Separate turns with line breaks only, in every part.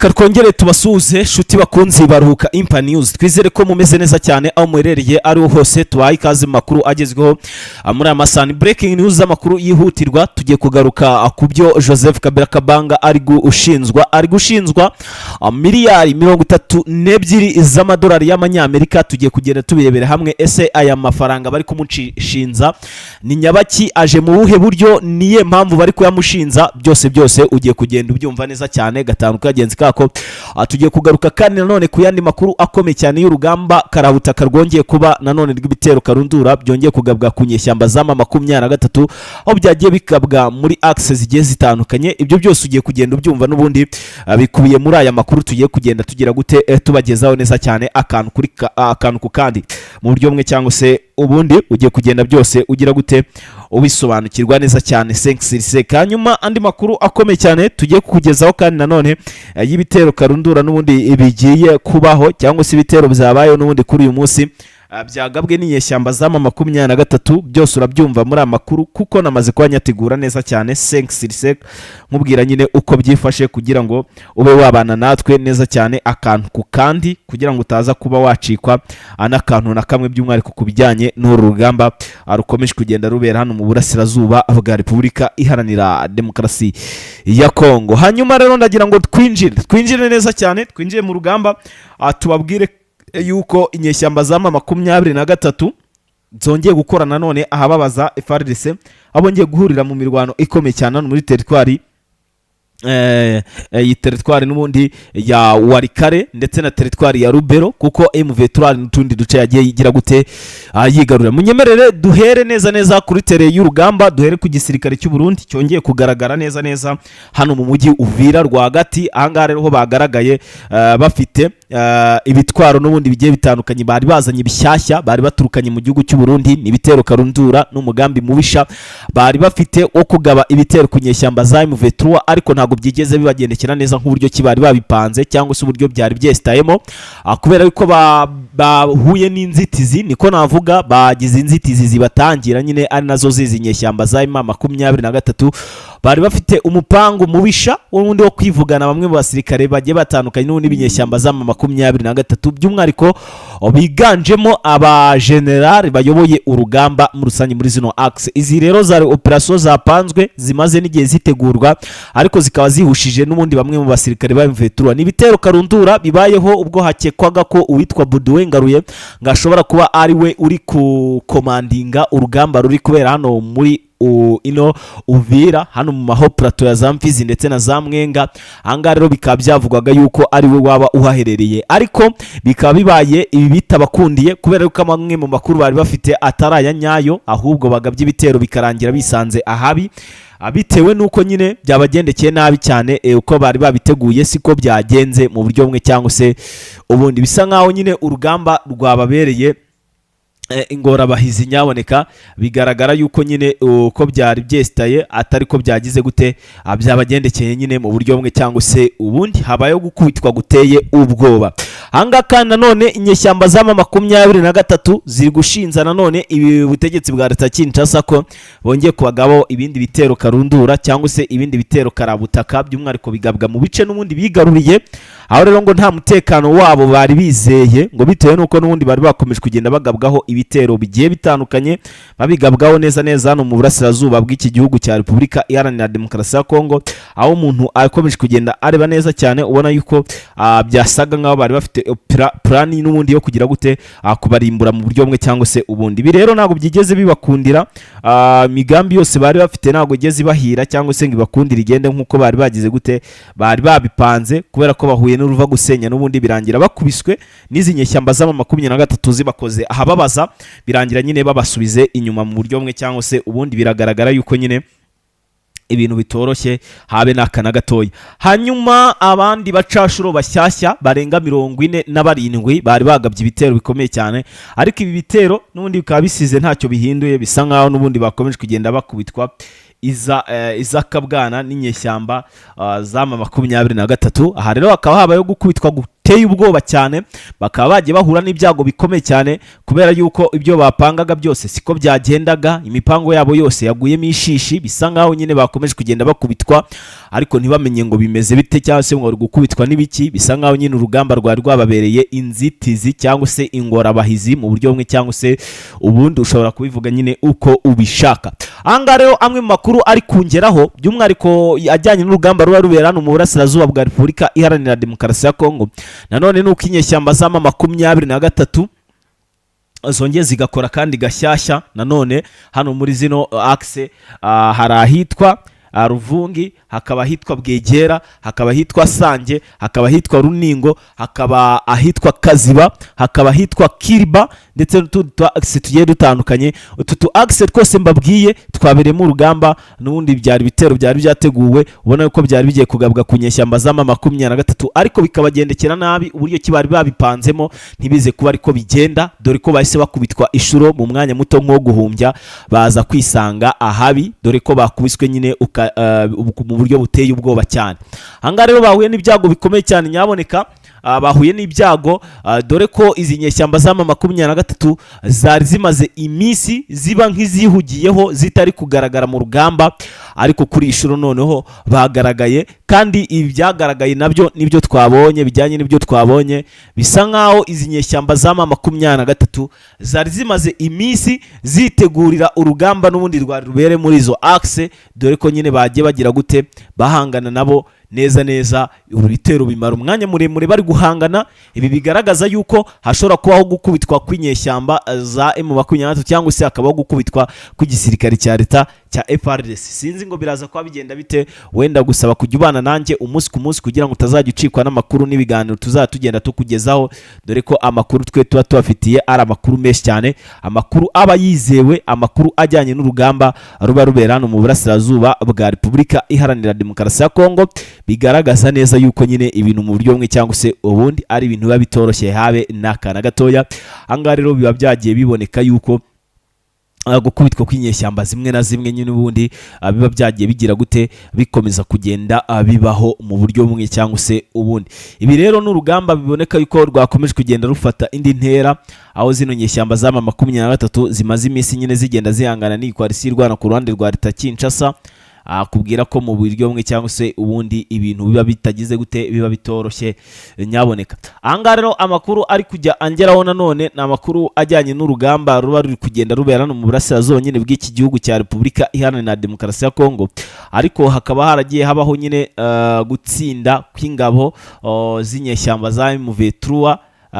Reka twongere tubasuhuze, shuti bakunzi baruhuka Impa News. Twizere ko mumeze neza cyane aho muherereye ariho hose. Tubahaye ikaze mu makuru agezweho muri aya masaha. Ni breaking news z'amakuru yihutirwa. Tugiye kugaruka ku byo Joseph Kabila Kabanga ari gushinjwa miliyari 32 z'amadolari y'amanyamerika. Tugiye kugenda tubirebera hamwe. Ese aya mafaranga bari kumushinza ni nyabaki? Aje mu buhe buryo? Niye mpamvu bari kuyamushinza? Byose byose ugiye kugenda ubyumva neza cyane gatanu kagenzi kako. Tugiye kugaruka kandi nanone ku yandi makuru akomeye cyane y'urugamba karabutaka rwongeye kuba nanone, rw'ibitero karundura byongeye kugabwa ku nyeshyamba z'ama 23, aho byagiye bikabwa muri axe zigiye zitandukanye. Ibyo byose ugiye kugenda ubyumva n'ubundi, bikubiye muri aya makuru tugiye kugenda tugira gute, tubagezaho neza cyane akantu ku kandi, mu buryo bumwe cyangwa se ubundi. Ugiye kugenda byose ugira gute, ubisobanukirwa neza cyane sensirise. Hanyuma andi makuru akomeye cyane tugiye kukugezaho kandi nanone y'ibitero karundura n'ubundi bigiye kubaho, cyangwa se ibitero byabayeho n'ubundi kuri uyu munsi, byagabwe n'inyeshyamba z'ama 23. Byose urabyumva muri aya makuru kuko namaze kuba nyategura neza cyane sensirise, nkubwira nyine uko byifashe kugira ngo ube wabana natwe neza cyane akantu ku kandi, kugira ngo utaza kuba wacikwa n'akantu na kamwe, by'umwihariko ku bijyanye n'uru rugamba rukomeje kugenda rubera hano mu burasirazuba bwa Repubulika Iharanira Demokarasi ya Kongo. Hanyuma rero ndagira ngo twinjire neza cyane, twinjire mu rugamba, tubabwire yuko inyeshyamba z'ama 23 zongeye gukora nanone ahababaza FARDC, aho bongeye guhurira mu mirwano ikomeye cyane hano muri teritwari iyi teritwari n'ubundi ya Walikale ndetse na teritwari ya Rubero, kuko M23 n'utundi duce yagiye yigira gute, yigarurira. Munyemerere duhere neza neza kuri terrain y'urugamba, duhere ku gisirikare cy'u Burundi cyongeye kugaragara neza neza hano mu mujyi Uvira rwagati. Ahangaha rero ho bagaragaye bafite ibitwaro n'ubundi bigiye bitandukanye bari bazanye bishyashya, bari baturukanye mu gihugu cy'u Burundi. Ni ibitero karundura n'umugambi mubisha bari bafite wo kugaba ibitero ku nyeshyamba za M23, ariko ntabwo byigeze bibagendekera neza nk'uburyo ki bari babipanze cyangwa se uburyo byari byesitayemo, kubera yuko bahuye n'inzitizi, niko navuga, bagize inzitizi zibatangira nyine, ari nazo zizi nyeshyamba za M 23 bari bafite umupangu mubisha wundi wo kwivugana bamwe mu basirikare bagiye batandukanye n'ubundi b'inyeshyamba za M 23, by'umwihariko biganjemo abajenerali bayoboye urugamba muri rusange muri zino axe. Izi rero zari operasiyo zapanzwe, zimaze n'igihe zitegurwa, ariko zikaba zihushije n'ubundi bamwe mu basirikare ba M23. Ni ibitero karundura bibayeho ubwo hakekwaga ko uwitwa Baudouin Ngaruye ngo ashobora kuba ari we uri kukomandinga urugamba ruri kubera hano muri ino Uvira, hano mu maho plateau ya za Mfizi ndetse na za Mwenga. Ahangaha rero bikaba byavugwaga yuko ari we waba uhaherereye, ariko bikaba bibaye ibi bitabakundiye kubera yuko amwe mu makuru bari bafite atari aya nyayo, ahubwo bagabye ibitero bikarangira bisanze ahabi, bitewe n'uko nyine byabagendekeye nabi cyane. Uko bari babiteguye siko byagenze mu buryo bumwe cyangwa se ubundi. Bisa nkaho nyine urugamba rwababereye ingorabahizi nyaboneka. Bigaragara yuko nyine uko byari byesitaye atari ko byagize gute, byabagendekeye nyine mu buryo bumwe cyangwa se ubundi. Habayeho gukubitwa guteye ubwoba. Ahangaha kandi nanone inyeshyamba z'ama 23 ziri gushinza nanone ibi butegetsi bwa leta ya Kinshasa ko bongeye kubagabaho ibindi bitero karundura cyangwa se ibindi bitero karabutaka, by'umwihariko bigabwa mu bice n'ubundi bigaruriye, aho rero ngo nta mutekano wabo bari bizeye, ngo bitewe n'uko n'ubundi bari bakomeje kugenda bagabwaho ibitero bigiye bitandukanye, babigabwaho neza neza hano mu burasirazuba bw'iki gihugu cya Repubulika Iharanira Demokarasi ya Kongo, aho umuntu akomeje kugenda areba neza cyane ubona yuko byasaga nk'aho bari bafite plan n'ubundi yo kugira gute, kubarimbura mu buryo bumwe cyangwa se ubundi. Ibi rero ntabwo byigeze bibakundira. Imigambi yose bari bafite ntabwo igeze ibahira cyangwa se ngo ibakundire igende nk'uko bari bagize gute, bari babipanze, kubera ko bahuye n'uruva gusenya n'ubundi, birangira bakubiswe n'izi nyeshyamba z'ama 23 zibakoze ahababaza, birangira nyine babasubize inyuma mu buryo bumwe cyangwa se ubundi. Biragaragara yuko nyine ibintu bitoroshye habe n'aka na gatoya. Hanyuma abandi bacashuro bashyashya barenga 47 bari bagabye ibitero bikomeye cyane, ariko ibi bitero n'ubundi bikaba bisize ntacyo bihinduye. Bisa nkaho n'ubundi bakomeje kugenda bakubitwa iza izakabwana n'inyeshyamba z'ama 23. Aha rero hakaba habayeho gukubitwa guteye ubwoba, buteye ubwoba cyane. Bakaba bagiye bahura n'ibyago bikomeye cyane kubera yuko ibyo bapangaga byose siko byagendaga, imipango yabo yose yaguyemo ishishi. Bisa nkaho nyine bakomeje kugenda bakubitwa, ariko ntibamenye ngo bimeze bite cyangwa se ngo bari gukubitwa n'ibiki. Bisa nkaho nyine urugamba rwari rwababereye inzitizi cyangwa se ingorabahizi mu buryo bumwe cyangwa se ubundi, ushobora kubivuga nyine uko ubishaka. Ahangaha rero amwe mu makuru ari kungeraho, by'umwihariko ajyanye n'urugamba ruba rubera hano mu burasirazuba bwa Repubulika Iharanira Demokarasi ya Kongo, nanone ni uko inyeshyamba za M23 zongeye zigakora kandi gashyashya nanone hano muri zino axe. Hari ahitwa Ruvungi, hakaba ahitwa Bwegera, hakaba ahitwa Sange, hakaba ahitwa Runingo, hakaba ahitwa Kaziba, hakaba ahitwa Kiriba, ndetse n'utundi twa axe tugiye dutandukanye. Utu tu axe twose mbabwiye twabereyemo urugamba n'ubundi. Byari ibitero byari byateguwe, ubona ko byari bigiye kugabwa ku nyeshyamba za M23, ariko bikabagendekera nabi. Uburyo ki bari babipanzemo ntibize kuba ariko bigenda, dore ko bahise bakubitwa ishuro mu mwanya muto nko guhumbya, baza kwisanga ahabi, dore ko bakubiswe nyine mu buryo buteye ubwoba cyane. Ahangaha rero bahuye n'ibyago bikomeye cyane nyaboneka. Bahuye n'ibyago, dore ko izi nyeshyamba za M23 zari zimaze iminsi ziba nk'izihugiyeho, zitari kugaragara mu rugamba, ariko kuri iyi shuro noneho bagaragaye. Kandi ibi byagaragaye nabyo nibyo twabonye, bijyanye n'ibyo twabonye, bisa nkaho izi nyeshyamba za M23 zari zimaze iminsi zitegurira urugamba n'ubundi rwari rubere muri izo axe, dore ko nyine bagiye bagira gute, bahangana nabo neza neza. Uru bitero bimara umwanya muremure bari guhangana. Ibi bigaragaza yuko hashobora kubaho gukubitwa kw'inyeshyamba za M23 cyangwa se hakabaho gukubitwa kw'igisirikare cya leta cya FARDC. Sinzi ngo biraza kuba bigenda bite. Wenda gusaba kujya ubana nanjye umunsi ku munsi kugira ngo utazajya ucikwa n'amakuru n'ibiganiro tuzajya tugenda tukugezaho, dore ko amakuru twe tuba tubafitiye ari amakuru menshi cyane, amakuru aba yizewe, amakuru ajyanye n'urugamba ruba rubera hano mu burasirazuba bwa Repubulika Iharanira Demokarasi ya Kongo. Bigaragaza neza yuko nyine ibintu mu buryo bumwe cyangwa se ubundi ari ibintu biba bitoroshye habe n'akana gatoya. Ahangaha rero biba byagiye biboneka yuko gukubitwa kw'inyeshyamba zimwe na zimwe nyine ubundi biba byagiye bigira gute, bikomeza kugenda bibaho mu buryo bumwe cyangwa se ubundi. Ibi rero ni urugamba biboneka yuko rwakomeje kugenda rufata indi ntera, aho zino nyeshyamba za M23 zimaze iminsi nyine zigenda zihangana n'iyi coalition irwana ku ruhande rwa leta Kinshasa. Akubwira ko mu buryo bumwe cyangwa se ubundi ibintu biba bitagize gute, biba bitoroshye nyaboneka. Ahangaha rero amakuru ari kujya angeraho nanone ni amakuru ajyanye n'urugamba ruba ruri kugenda rubera hano mu burasirazuba nyine bw'iki gihugu cya Repubulika Iharanira Demokarasi ya Kongo, ariko hakaba haragiye habaho nyine gutsinda kw'ingabo z'inyeshyamba za M23.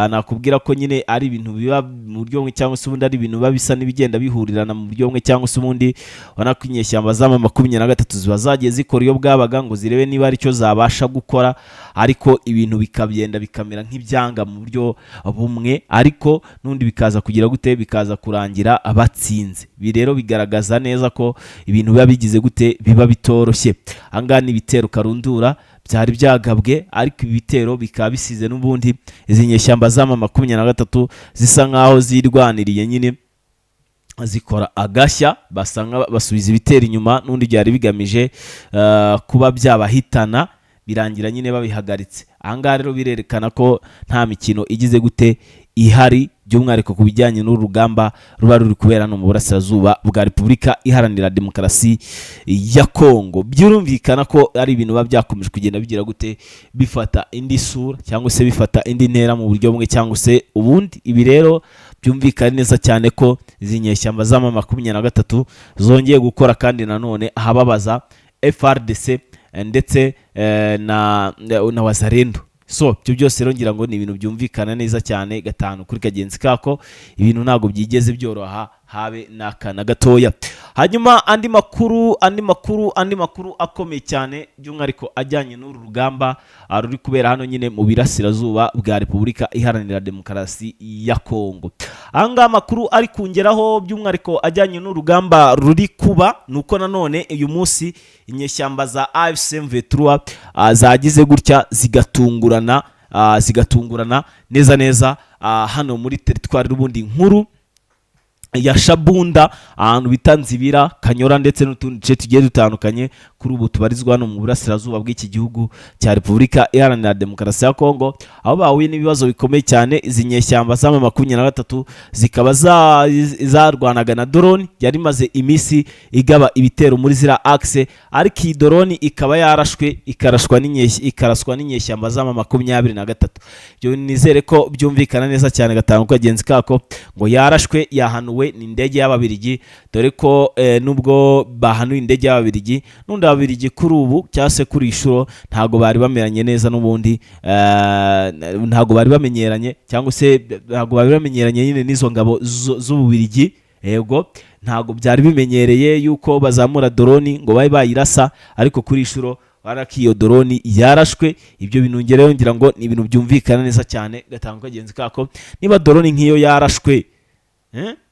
Nakubwira ko nyine ari ibintu biba mu buryo bumwe cyangwa se ubundi, ari ibintu biba bisa n'ibigenda bihurirana mu buryo bumwe cyangwa se ubundi. Ubona ko inyeshyamba za M23 ziba zagiye zikora iyo bwabaga ngo zirebe niba ari cyo zabasha gukora, ariko ibintu bikagenda bikamera nk'ibyanga mu buryo bumwe, ariko n'ubundi bikaza kugira gute, bikaza kurangira batsinze. Ibi rero bigaragaza neza ko ibintu biba bigize gute, biba bitoroshye. Ahangaha ni ibitero karundura byari byagabwe, ariko ibi bitero bikaba bisize n'ubundi izi nyeshyamba za M23 zisa nkaho zirwaniriye nyine, zikora agashya, basa nka basubiza ibitero inyuma n'undi byari bigamije kuba byabahitana, birangira nyine babihagaritse. Ahangaha rero birerekana ko nta mikino igize gute ihari, by'umwihariko ku bijyanye n'uru rugamba ruba ruri kubera hano mu burasirazuba bwa Repubulika Iharanira Demokarasi ya Kongo. Byumvikana ko ari ibintu biba byakomeje kugenda bigira gute, bifata indi sura cyangwa se bifata indi ntera mu buryo bumwe cyangwa se ubundi. Ibi rero byumvikana neza cyane ko izi nyeshyamba za M23 zongeye gukora kandi nanone ahababaza FARDC ndetse na Wazalendo. So ibyo byose rero ngira ngo ni ibintu byumvikana neza cyane gatanu kuri kagenzi kako. Ibintu ntabwo byigeze byoroha habe n'akana gatoya. Hanyuma andi makuru akomeye cyane, by'umwihariko ajyanye n'uru rugamba ruri kubera hano nyine mu birasirazuba bwa Repubulika Iharanira Demokarasi ya Kongo. Ahangaha amakuru ari kungeraho, by'umwihariko ajyanye n'urugamba ruri kuba, ni uko nanone uyu munsi inyeshyamba za AFC M23 zagize gutya zigatungurana neza neza hano muri teritwari n'ubundi nkuru. ya Shabunda, ahantu bita Nzibira, Kanyora ndetse n'utundi duce tugiye dutandukanye kuri ubu tubarizwa hano mu burasirazuba bw'iki gihugu cya Repubulika Iharanira Demokarasi ya Kongo, aho bahuye n'ibibazo bikomeye cyane. Izi nyeshyamba z'ama 23 zikaba zarwanaga na drone yari imaze iminsi igaba ibitero muri ziriya axe, ariko iyi drone ikaba yarashwe, ikaraswa n'inyeshyamba z'ama 23. Ibyo nizere ko byumvikana neza cyane gatanu kagenzi kako. Ngo yarashwe, yahanuwe, ni indege y'Ababirigi, dore ko nubwo bahanuye indege y'Ababirigi, n'undi Ababirigi kuri ubu cyangwa se kuri iyi shuro ntabwo bari bameranye neza n'ubundi, ntabwo bari bamenyeranye cyangwa se ntabwo bari bamenyeranye nyine n'izo ngabo z'Ububirigi. Yego, ntabwo byari bimenyereye yuko bazamura drone ngo babe bayirasa, ariko kuri iyi shuro ko iyo drone yarashwe. Ibyo bintu ngereyo ngira ngo ni ibintu byumvikana neza cyane gatanu kagenzi kako. Niba drone nk'iyo yarashwe,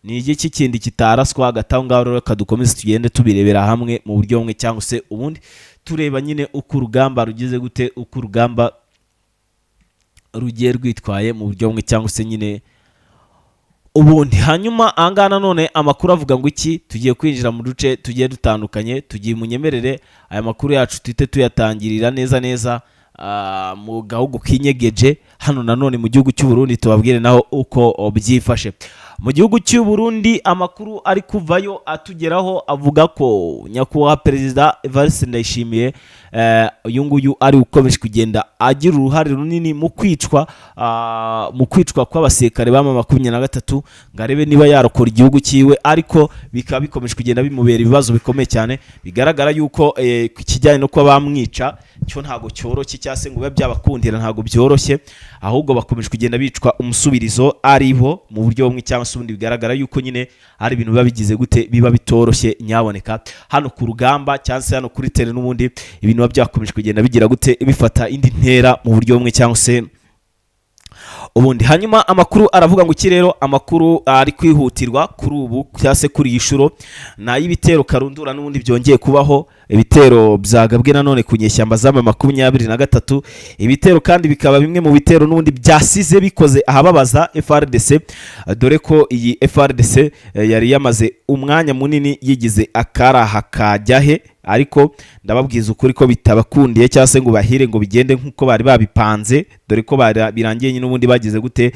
ni igiki kindi kitaraswa? Hagati aho ngaho rero, reka dukomeze tugende tubirebera hamwe mu buryo bumwe cyangwa se ubundi, tureba nyine uko urugamba rugize gute, uko urugamba rugiye rwitwaye mu buryo bumwe cyangwa se nyine ubundi. Hanyuma ahangaha nanone amakuru avuga ngo iki? Tugiye kwinjira mu duce tugiye dutandukanye. Tugiye, munyemerere aya makuru yacu tuhite tuyatangirira neza neza mu gahugu kinyegeje hano nanone mu gihugu cy'u Burundi, tubabwire naho uko byifashe mu gihugu cy'u Burundi. Amakuru ari kuvayo atugeraho avuga ko nyakubahwa Perezida Evariste Ndayishimiye, uyu nguyu ari ukomeje kugenda agira uruhare runini mu kwicwa kw'abasirikare ba 23, ngo arebe niba yarokora igihugu cyiwe, ariko bikaba bikomeje kugenda bimubera ibibazo bikomeye cyane. Bigaragara yuko ku kijyanye no kuba bamwica cyo ntabwo cyoroshye, cyangwa se ngo bibe byabakundira, ntabwo byoroshye, ahubwo bakomeje kugenda bicwa umusubirizo ari bo mu buryo bumwe cyangwa se ubundi. Bigaragara yuko nyine ari ibintu biba bigize gute, biba bitoroshye nyaboneka hano ku rugamba cyangwa se hano kuri terrain. N'ubundi ibintu biba byakomeje kugenda bigira gute, bifata indi ntera mu buryo bumwe cyangwa se ubundi. Hanyuma amakuru aravuga ngo iki rero? Amakuru ari kwihutirwa kuri ubu cyangwa se kuri iyi shuro ni ay'ibitero karundura n'ubundi byongeye kubaho, ibitero byagabwe nanone ku nyeshyamba z'ama 23. Ibitero kandi bikaba bimwe mu bitero n'ubundi byasize bikoze ahababaza FARDC, dore ko iyi FARDC yari yamaze umwanya munini yigize akaraha kajya he, ariko ndababwiza ukuri ko bitabakundiye cyangwa se ngo bahire ngo bigende nk'uko bari babipanze, dore ko birangiye nyine ubundi bagize gute,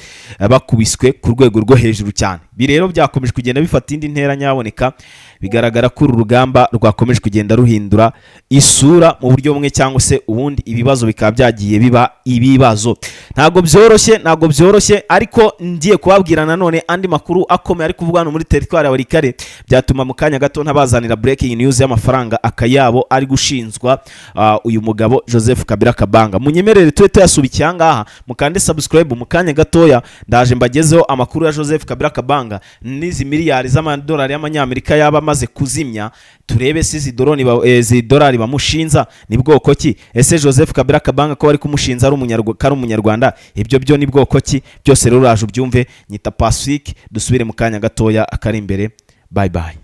bakubiswe ku rwego rwo hejuru cyane. Ibi rero byakomeje kugenda bifata indi ntera nyaboneka. Bigaragara ko uru rugamba rwakomeje kugenda ruhindura isura mu buryo bumwe cyangwa se ubundi, ibibazo bikaba byagiye biba ibibazo. Ntabwo byoroshye, ntabwo byoroshye. Ariko ngiye kubabwira nanone andi makuru akomeye ari kuvugwa hano muri teritwari ya Walikale, byatuma mu kanya gato ntabazanira breaking news y'amafaranga akayabo ari gushinzwa uyu mugabo Joseph Kabila Kabanga. Munyemerere tube tuyasubikiye aha ngaha, mukande subscribe. Mu kanya gatoya ndaje mbagezeho amakuru ya Joseph Kabila Kabanga n'izi miliyari z'amadolari y'amanyamerika yaba amaze kuzimya, turebe si izi dolari bamushinza ni bwoko ki? Ese Joseph Kabila Kabanga ko bari kumushinza ko ari umunyarwanda, ibyo byo ni bwoko ki? Byose rero uraje ubyumve. Nyita Pacifique, dusubire mu kanya gatoya akari imbere. Bye bye.